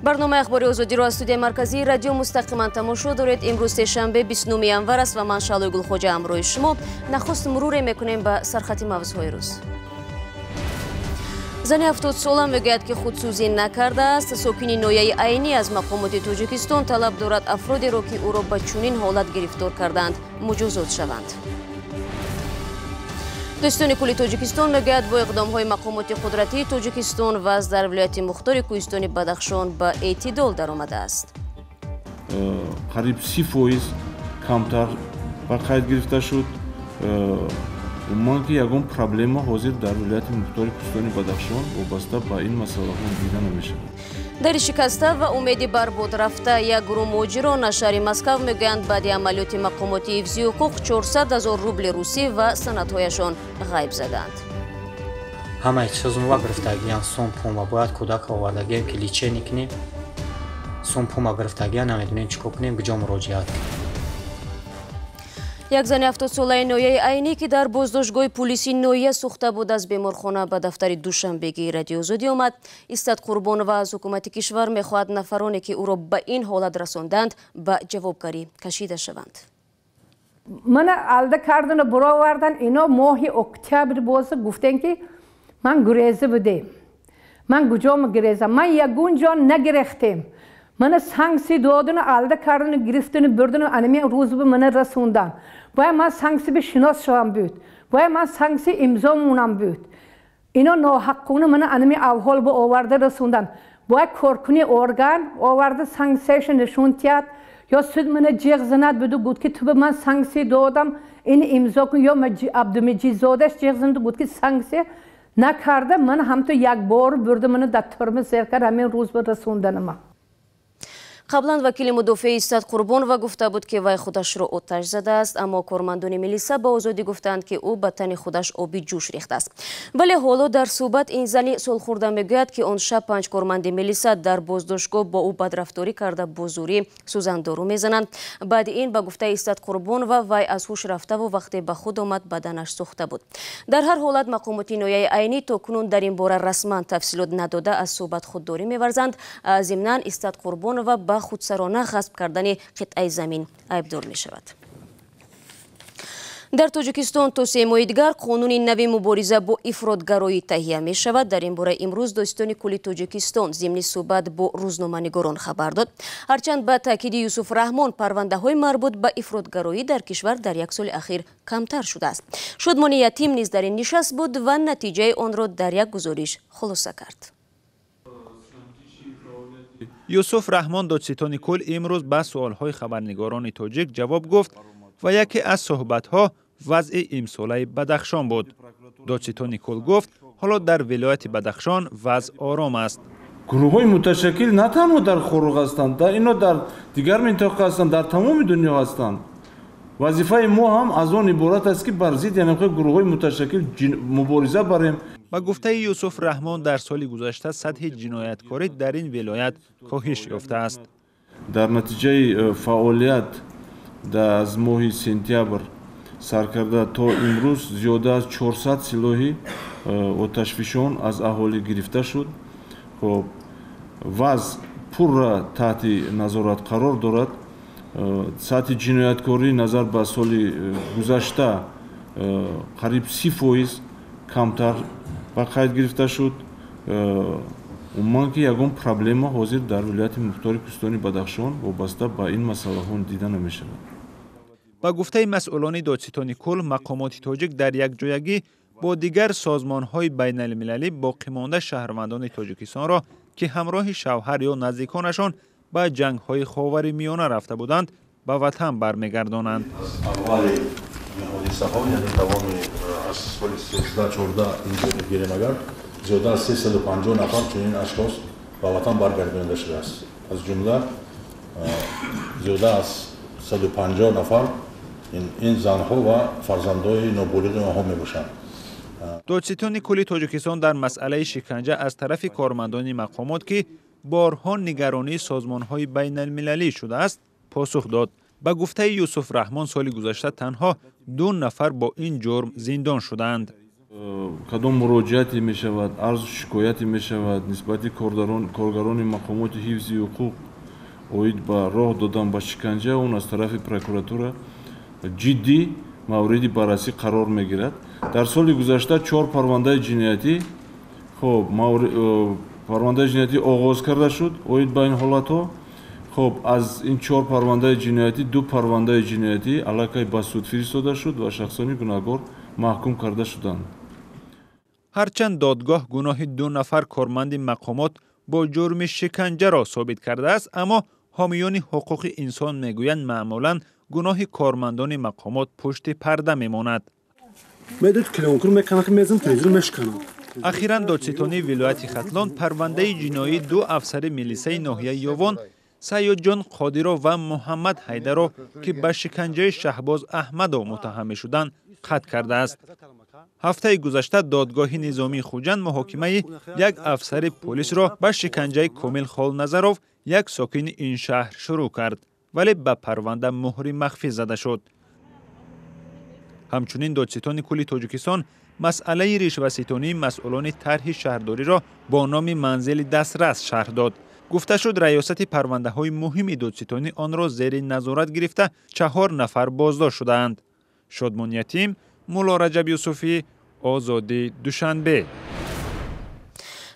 Барномаи Ахбори Озодиро аз студияи марказии радио мустақиман тамошо доред. Имрӯз сешанбе, 29 январ аст ва ман, Шаълои Гулхоҷа, ҳамроҳи шумо. Нахуст муруре мекунем ба сархати мавзӯъҳои рӯз. Зани 70-сола мегӯяд, ки худсӯзӣ накардааст. Сокини ноҳияи Айнӣ аз мақомоти Тоҷикистон талаб дорад, афродеро, ки ӯро ба чунин ҳолат гирифтор кардаанд, муҷозот шаванд. Додситони кулли Тоҷикистон мегӯяд, бо иқдомҳои мақомоти қудратии Тоҷикистон вазъ дар вилояти мухтори кӯҳистони Бадахшон ба эътидол даромадааст. Қариб 30% камтар ба қайд гирифта шуд. Умуман, ки ягон проблема ҳозир дар вилояти мухтори кӯҳистони Бадахшон вобаста ба ин масъалаҳо дида намешавад. Дари шикаста ва умеди барбод рафта. Як гурӯҳ муҳоҷирон аз шаҳри Москав мегӯянд, баъди амалиёти мақомоти ҳифзи ҳуқуқ 400 ҳазор рубли русӣ ва санадҳояшон ғайб задаанд. Ҳамаи чизмова гирифтагиян, сум пума. Бояд кӯдака овардагием, ки лечение кунем. Сум пума гирифтагиян, намедонем, чӣ кор кунем, куҷо муроҷиат кунем. Як зани 70-солаи ноҳияи Айнӣ, ки дар боздоштгоҳи пулиси ноҳия сӯхта буд, аз беморхона ба дафтари душанбегии Радиои Озодӣ омад. Истат Қурбонова аз ҳукумати кишвар мехоҳад, нафароне, ки ӯро ба ин ҳолат расонданд, ба ҷавобгарӣ кашида шаванд. Мана алда кардану буровардан ино. Моҳи октябр боз гуфтем, ки ман гуреза будем. Ман куҷома гирезам? Ман ягон ҷо нагирехтем. Мана санксия додану, алда кардану, гирифтану, бурдану, анами рӯз ба мана расондан. Бояд ман санксия би шинос шавам буд, бояд ман санксия имзо монам буд. Ино ноҳаққуна мана анами авҳол ба оварда расондан. Бояд коркуни орган оварда санксияшо нишон тиҳад ё суд мана ҷиғ занад буду гуфт, ки ту ба ман санксия додам, ин имзо кун, ё Абдумаҷидзодаш ҷиғ занаду гуфт, ки санксия накарда, ман ҳамту якбор бурда, мана дар турма зер кард, ҳамин рӯз ба расонданама. Қаблан вакили мудофеи Истат Қурбонова гуфта буд, ки вай худашро оташ задааст, аммо кормандони милиса ба Озодӣ гуфтанд, ки ӯ ба тани худаш оби ҷӯш рехтааст. Вале ҳоло дар суҳбат ин зани солхӯрда мегӯяд, ки он шаб панҷ корманди милиса дар боздоштгоҳ бо ӯ бадрафторӣ карда, бо зӯрӣ сӯзандору мезананд. Баъди ин, ба гуфтаи Истат Қурбонова, вай аз ҳуш рафтаву вақте ба худ омад, баданаш сӯхта буд. Дар ҳар ҳолат, мақомоти ноҳияи Айнӣ то кунун дар ин бора расман тафсилот надода, аз суҳбат худдорӣ меварзанд. Зимнан, Истат Қурбонова ба худсарона ғасб кардани қитъаи замин айбдор мешавад. Дар Тоҷикистон то 3 моҳи дигар қонуни нави мубориза бо ифротгароӣ таҳия мешавад. Дар ин бора имрӯз додситони кулли Тоҷикистон зимни суҳбат бо рӯзноманигорон хабар дод. Ҳарчанд, ба таъкиди Юсуф Раҳмон, парвандаҳои марбут ба ифротгароӣ дар кишвар дар як соли ахир камтар шудааст. Шодмони Ятим низ дар ин нишаст буд ва натиҷаи онро дар як гузориш хулоса кард. Юсуф Раҳмон, додситони кул, имрӯз ба суолҳои хабарнигорони тоҷик ҷавоб гуфт ва яке аз суҳбатҳо вазъи имсолаи Бадахшон буд. Додситони кул гуфт, ҳоло дар вилояти Бадахшон вазъ ором аст. Гурӯҳҳои муташаккил на танҳо дар Хоруғ ҳастанд, ино дар дигар минтақа ҳастанд, дар тамоми дунё ҳастанд. Вазифаи мо ҳам аз он иборат аст, ки бар зидди гурӯҳҳои муташаккил мубориза барем. Ба гуфтаи Юсуф Раҳмон, дар соли гузашта сатҳи ҷинояткорӣ дар ин вилоят коҳиш ёфтааст. Дар натиҷаи фаъолият аз моҳи сентябр сар карда то имрӯз зиёда аз 400 силоҳи оташфишон аз аҳолӣ гирифта шуд. Хоб, вазъ пурра таҳти назорат қарор дорад. Сатҳи ҷинояткорӣ назар ба соли гузашта қариб 30% камтар ба қайд гирифта шуд. Умуман, ки ягон проблема ҳозир дар вилояти мухтори кӯҳистони Бадахшон вобаста ба ин масъалаҳо дида намешавад. Ба гуфтаи масъулони додситони кул, мақомоти тоҷик дар якҷоягӣ бо дигар созмонҳои байналмилалӣ боқимонда шаҳрвандони Тоҷикистонро, ки ҳамроҳи шавҳар ё наздиконашон ба ҷангҳои Ховари Миёна рафта буданд, ба ватан бармегардонанд. Аввали ҳодисаҳо, яъне давоми аз соли 13-14 инҷо гирем агар, зиёда аз 350 нафар чунин ашхос ба ватан баргардонида шудааст. Аз ҷумла зиёда аз 150 нафар ин занҳо ва фарзандои ноболиғи онҳо мебошанд. Додситони кулли Тоҷикистон дар масъалаи шиканҷа аз тарафи кормандони мақомот, ки борҳо нигаронии созмонҳои байналмилалӣ шудааст, посух дод. Ба гуфтаи Юсуф Раҳмон, соли гузашта танҳо ду нафар бо ин ҷурм зиндон шуданд. Кадом муроҷиате мешавад, арзу шикояте мешавад нисбати коргарони мақомоти ҳифзи ҳуқуқ оид ба роҳ додан ба шиканҷа, он аз тарафи прокуратура ҷиддӣ мавриди баррасӣ қарор мегирад. Дар соли гузашта 4 парвандаи ҷиноятӣ, хоб, парвандаи ҷиноятӣ оғоз карда шуд оид ба ин ҳолатҳо. Хоб, аз ин 4 парвандаи ҷиноятӣ 2 парвандаи ҷиноятӣ аллакай ба суд фиристода шуд ва шахсони гунаҳкор маҳкум карда шуданд. Ҳарчанд додгоҳ гуноҳи 2 нафар корманди мақомот бо ҷурми шиканҷаро собит кардааст, аммо ҳомиёни ҳуқуқи инсон мегӯянд, маъмулан гуноҳи кормандони мақомот пушти парда мемонад. Ахиран додситонии вилояти Хатлон парвандаи ҷиноии 2 афсари милисаи ноҳияи Ёвон, Сайёдҷон Қодиров ва Муҳаммад Ҳайдаров, ки ба шиканҷаи Шаҳбоз Аҳмадов муттаҳам мешуданд, қатл кардааст. Ҳафтаи гузашта додгоҳи низомии Хуҷанд муҳокимаи як афсари полисро ба шиканҷаи Комил Холназаров, як сокини ин шаҳр, шурӯъ кард, вале ба парванда муҳри махфӣ зада шуд. Ҳамчунин додситони кулли Тоҷикистон масъалаи ришваситонии масъулони тарҳи шаҳрдориро бо номи манзили дастрас шарҳ дод. Гуфта шуд, раёсати парвандаҳои муҳими додситонӣ онро зери назорат гирифта, 4 нафар боздошт шудаанд. Шодмон Ятим, Мулло Раҷаб Юсуфӣ, Озодӣ, Душанбе.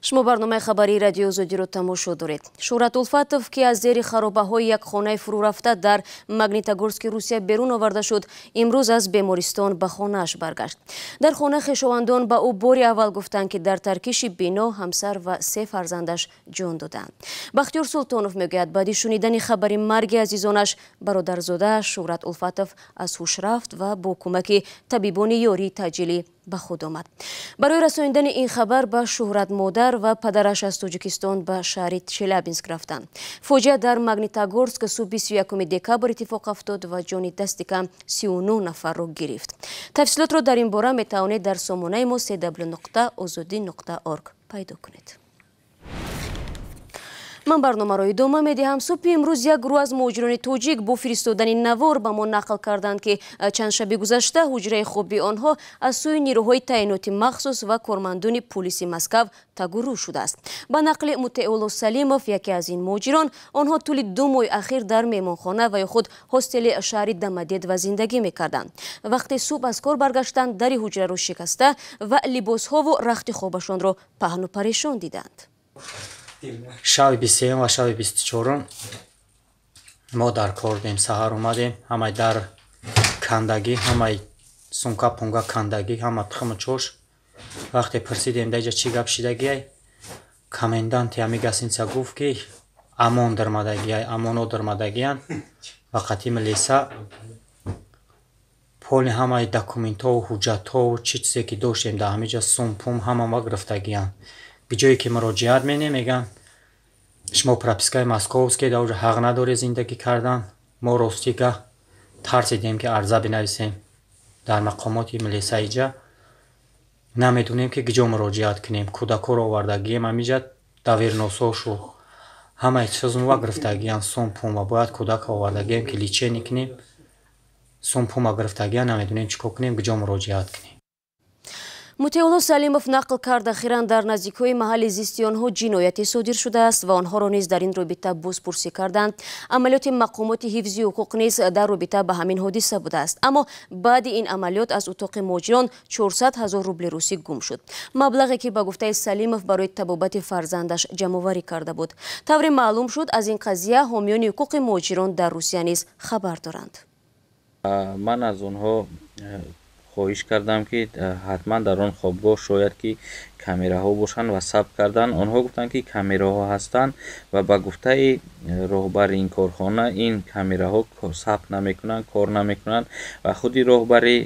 Шумо барномаи хабарии радиои Озодиро тамошо доред. Шӯҳрат Улфатов, ки аз зери харобаҳои як хонаи фурӯрафта дар Магнитогорски Русия берун оварда шуд, имрӯз аз бемористон ба хонааш баргашт. Дар хона хешовандон ба ӯ бори аввал гуфтанд, ки дар таркиши бино ҳамсар ва 3 фарзандаш ҷон доданд. Бахтиёр Султонов мегӯяд, баъди шунидани хабари марги азизонаш, бародарзодааш Шӯҳрат Улфатов аз ҳуш рафт ва бо кӯмаки табибони ёрии таъҷилӣ ба худ омад. Барои расонидани ин хабар ба Шӯҳрат модар ва падараш аз Тоҷикистон ба шаҳри Челябинск рафтанд. Фоҷиа дар Магнитогорск субҳи 31 декабр иттифоқ афтод ва ҷони дасти кам 39 нафарро гирифт. Тафсилотро дар ин бора метавонед дар сомонаи мо cw.ozodi.org пайдо кунед. Ман барномаро идома медиҳам. Субҳи имрӯз як гурӯҳ аз муҳоҷирони тоҷик бо фиристодани навор ба мо нақл карданд, ки чанд шаби гузашта ҳуҷраи хоби онҳо аз сӯи нирӯҳои таъиноти махсус ва кормандони пулиси Москав тагурӯ шудааст. Ба нақли Мутеулло Салимов, яке аз ин муҳоҷирон, онҳо тӯли 2 моҳи ахир дар меҳмонхона ва ё худ ҳостели шаҳри Домодедово зиндагӣ мекарданд. Вақте субҳ аз кор баргаштанд, дари ҳуҷраро шикаста ва либосҳову рахти хобашонро паҳну парешон диданд. Шаби 23 ва шаби 24 мо дар кор будем, саҳар омадем, ҳамаи дар кандагӣ, ҳамаи сумка пунга кандагӣ, ҳама тухму чош. Вақте пурсидем, даҷа чӣ гап шидагиай, коменданти ҳами гостиница гуфт, ки амон дармадагиай, амоно дармадагиян ва қатъи милиса поли ҳамаи документҳову ҳуҷҷатҳову чӣ чизе ки доштем дар ҳамиҷа, сум-пум ҳама ма гирифтагиян. Ҷое ки муроҷиат менем, мегӯянд, шумо пропискаи московский, дар оҷа ҳақ надоред зиндагӣ кардан. Мо ростига тарсидем, ки арза бинависем дар мақомоти милиса. Иҷа намедонем, ки куҷо муроҷиат кунем. Кӯдакҳоро овардагием ҳамиҷа, доверенностьҳошу ҳамаи чизмова гирифтагиян, сум пум ва бояд кӯдака овардагием, ки лечение кунем. Сум пума гирифтагиян, намедонем чӣ кор кунем, куҷо муроҷиат кунем. Мутеулло Салимов нақл кард, ахиран дар наздикҳои маҳалли зисти онҳо ҷинояте содир шудааст ва онҳоро низ дар ин робита бозпурсӣ карданд. Амалиёти мақомоти ҳифзи ҳуқуқ низ дар робита ба ҳамин ҳодиса будааст. Аммо баъди ин амалиёт аз утоқи муҳоҷирон 400 ҳазор рубли русӣ гум шуд. Маблағе ки ба гуфтаи Салимов барои табобати фарзандаш ҷамъоварӣ карда буд. Тавре маълум шуд, аз ин қазия ҳомиёни ҳуқуқи муҳоҷирон дар Русия низ хабар доранд. Ман аз онҳо хоҳиш кардам, ки ҳатман дар он хобгоҳ шояд ки камераҳо бошанд ва сабт кардан. Онҳо гуфтанд, ки камераҳо ҳастанд ва ба гуфтаи роҳбари ин корхона ин камераҳо сабт намекунанд, кор намекунанд ва худи роҳбари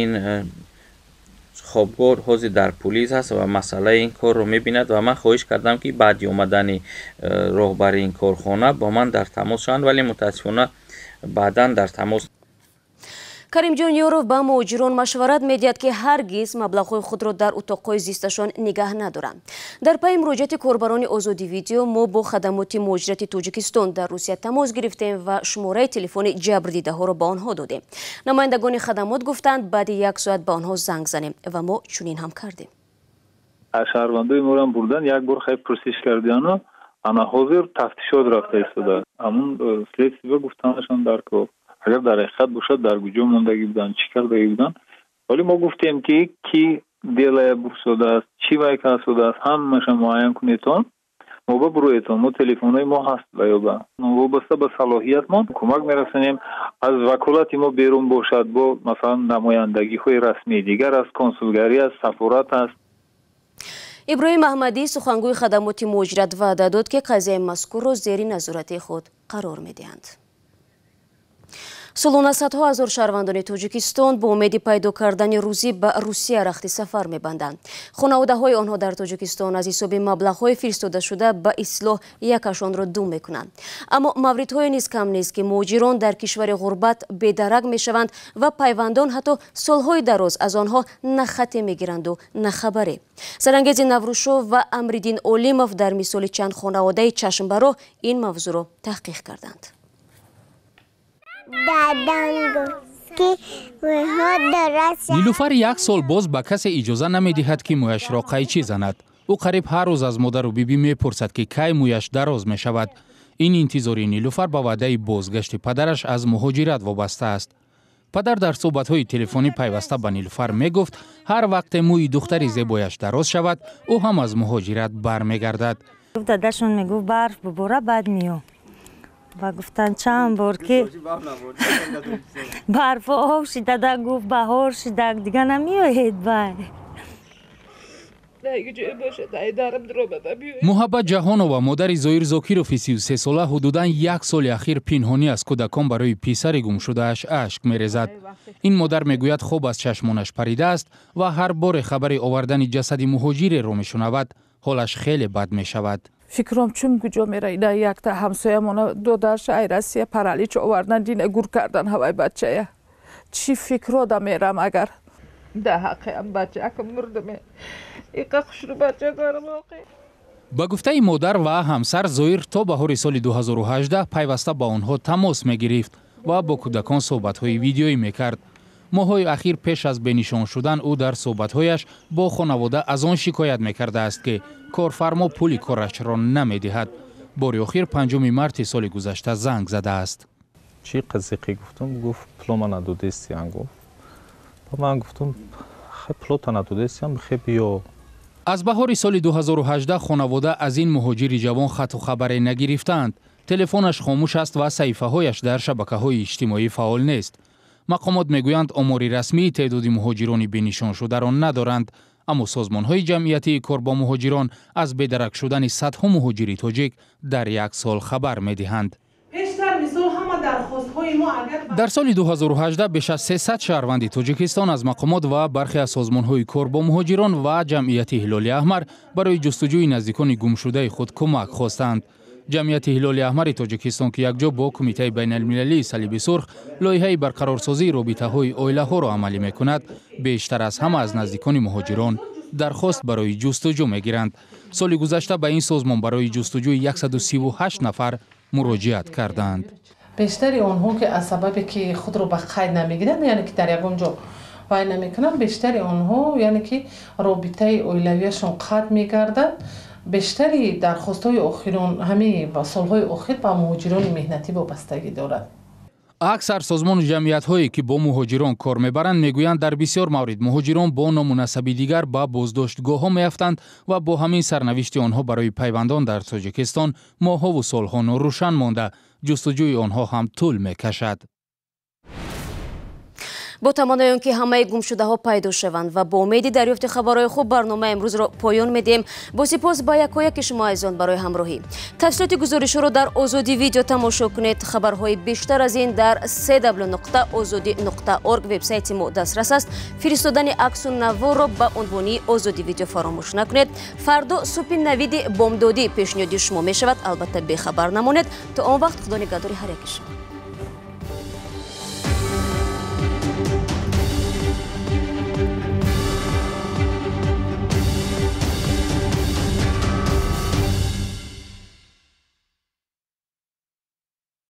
ин хобгоҳ ҳозир дар пулис аст ва масъалаи ин корро мебинад. Ва ман хоҳиш кардам, ки баъди омадани роҳбари ин корхона бо ман дар тамос шаванд, вале мутаассифона баъдан дар тамос. Каримҷон Ёров ба муҳоҷирон машварат медиҳад, ки ҳаргиз маблағҳои худро дар утоқҳои зисташон нигаҳ надоранд. Дар пайи муроҷиати корбарони Озодӣ Видео мо бо хадамоти муҳоҷирати Тоҷикистон дар Русия тамос гирифтем ва шумораи телефони ҷабрдидаҳоро ба онҳо додем. Намояндагони хадамот гуфтанд, баъди як соат ба онҳо занг занем ва мо чунин ҳам кардем. Шаҳрвандои моро бурдан, як бор хай пурсиш кардиану ана ҳозир тафтишот рафта истода. Ҳамун следствие гуфтанашон дар кор. Агар дар ҳақиқат бошад, дар куҷо мондагӣ буданд, чӣ кардагӣ буданд. Вале мо гуфтем, ки ки делая бурсодааст, чӣ вай кардааст, ҳамаша муайян кунедтон, мо ба буроетон, мо телефонҳои мо ҳаст ва ёба. Вобаста ба салоҳиятмон кӯмак мерасонем. Аз ваколати мо берун бошад, бо масалан намояндагиҳои расмии дигар аст, консулгарӣ аст, сафорат аст. Иброҳим Аҳмадӣ, сухангӯи хадамоти муҳоҷират, ваъда дод, ки қазияи мазкурро зери назорати худ қарор медиҳанд. Солона садҳо ҳазор шаҳрвандони Тоҷикистон бо умеди пайдо кардани рӯзӣ ба Русия рахти сафар мебанданд. Хонаводаҳои онҳо дар Тоҷикистон аз ҳисоби маблағҳои фиристодашуда ба ислоҳ якашонро дум мекунанд. Аммо мавридҳое низ кам нест, ки муҳоҷирон дар кишвари ғурбат бедарак мешаванд ва пайвандон ҳатто солҳои дароз аз онҳо на хате мегиранду на хабаре. Сарангези Наврӯзшов ва Амриддин Олимов дар мисоли чанд хонаводаи чашмбароҳ ин мавзӯъро таҳқиқ карданд. Нилуфар як сол боз ба касе иҷоза намедиҳад, ки мӯяшро қайчӣ занад. Ӯ қариб ҳар рӯз аз модару бибӣ мепурсад, ки кай мӯяш дароз мешавад. Ин интизори Нилуфар ба ваъдаи бозгашти падараш аз муҳоҷират вобаста аст. Падар дар суҳбатҳои телефонӣ пайваста ба Нилуфар мегуфт, ҳар вақте мӯи духтари зебояш дароз шавад, ӯ ҳам аз муҳоҷират бармегардад. Дадашон мегуфт, барф бубора, баъд миё. Ва гуфтанд чанд бор, ки барф об шида, гуфт баҳор шида, дига намеоед бай. Муҳаббат Ҷаҳонова, модари Зоир Зокирови 33-сола, ҳудудан як соли ахир пинҳонӣ аз кӯдакон барои писари гумшудааш ашк мерезад. Ин модар мегӯяд, хоб аз чашмонаш паридааст ва ҳар боре хабари овардани ҷасади муҳоҷиреро мешунавад, ҳолаш хеле бад мешавад. Фикрам чун куҷо мера, ина якта ҳамсоямона додарша ай Россия паралич овардан, дина гур кардан ҳавай бачая. Чӣ фикро да мерам агар? Да ҳақиам бачаакам мурдаме. Иқа хушру бача дорам оқи. Ба гуфтаи модар ва ҳамсар, Зоир то баҳори соли 2018 пайваста ба онҳо тамос мегирифт ва бо кӯдакон суҳбатҳои видеоӣ мекард. Моҳҳои ахир пеш аз бенишон шудан ӯ дар суҳбатҳояш бо хонавода аз он шикоят мекардааст, ки корфармо пули корашро намедиҳад. Бори охир 5 марти соли гузашта занг задааст. Чӣ қазиқӣ гуфтум, гуфт пулома надодестиям, гуфт. Ба ман гуфтум, хе пулота надодестиям, хе биё. Аз баҳори соли 2018 хонавода аз ин муҳоҷири ҷавон хату хабаре нагирифтаанд. Телефонаш хомӯш аст ва саҳифаҳояш дар шабакаҳои иҷтимоӣ фаъол нест. Мақомот мегӯянд, омори расмии теъдоди муҳоҷирони бенишоншударо надоранд, аммо созмонҳои ҷамъиятии кор бо муҳоҷирон аз бедарак шудани садҳо муҳоҷири тоҷик дар як сол хабар медиҳанд. Дар соли 2018 беш аз 300 шаҳрванди Тоҷикистон аз мақомот ва бархе аз созмонҳои кор бо муҳоҷирон ва ҷамъияти Ҳилоли Аҳмар барои ҷустуҷӯи наздикони гумшудаи худ кӯмак хостанд. Ҷамъияти Ҳилоли Аҳмари Тоҷикистон, ки якҷо бо Кумитаи байналмилалии Салиби Сурх лоиҳаи барқарорсозии робитаҳои оилаҳоро амалӣ мекунад, бештар аз ҳама аз наздикони муҳоҷирон дархост барои ҷустуҷӯ мегиранд. Соли гузашта ба ин созмон барои ҷустуҷӯи 138 нафар муроҷиат карданд. Бештари онҳо, ки аз сабабе ки худро ба қайд намегиранд, яъне ки дар ягон ҷо вай намекунанд, бештари онҳо, яъне ки робитаи оилавияшон қатъ мегардад. Бештари дархостҳои охирон ҳамаи солҳои охир ба муҳоҷирони меҳнатӣ вобастагӣ дорад. Аксар созмону ҷамъиятҳое, ки бо муҳоҷирон кор мебаранд, мегӯянд, дар бисёр маврид муҳоҷирон бо номунасаби дигар ба боздоштгоҳҳо меафтанд ва бо ҳамин сарнавишти онҳо барои пайвандон дар Тоҷикистон моҳҳову солҳо норӯшан монда, ҷустуҷӯи онҳо ҳам тӯл мекашад. Бо таманнои он ки ҳамаи гумшудаҳо пайдо шаванд ва бо умеди дарёфти хабарҳои хуб барномаи имрӯзро поён медиҳем. Бо сипос ба якояки шумо азизон барои ҳамроҳӣ. Тафсилоти гузоришҳоро дар Озодӣ Видео тамошо кунед. Хабарҳои бештар аз ин дар cw.ozodi.org вебсайти мо дастрас аст. Фиристодани аксу наворро ба унвони Озодӣ Видео фаромӯш накунед. Фардо субҳи навиди бомдодӣ пешниҳоди шумо мешавад. Албатта бехабар намонед. То он вақт Худо нигаҳдори ҳар яки шумо.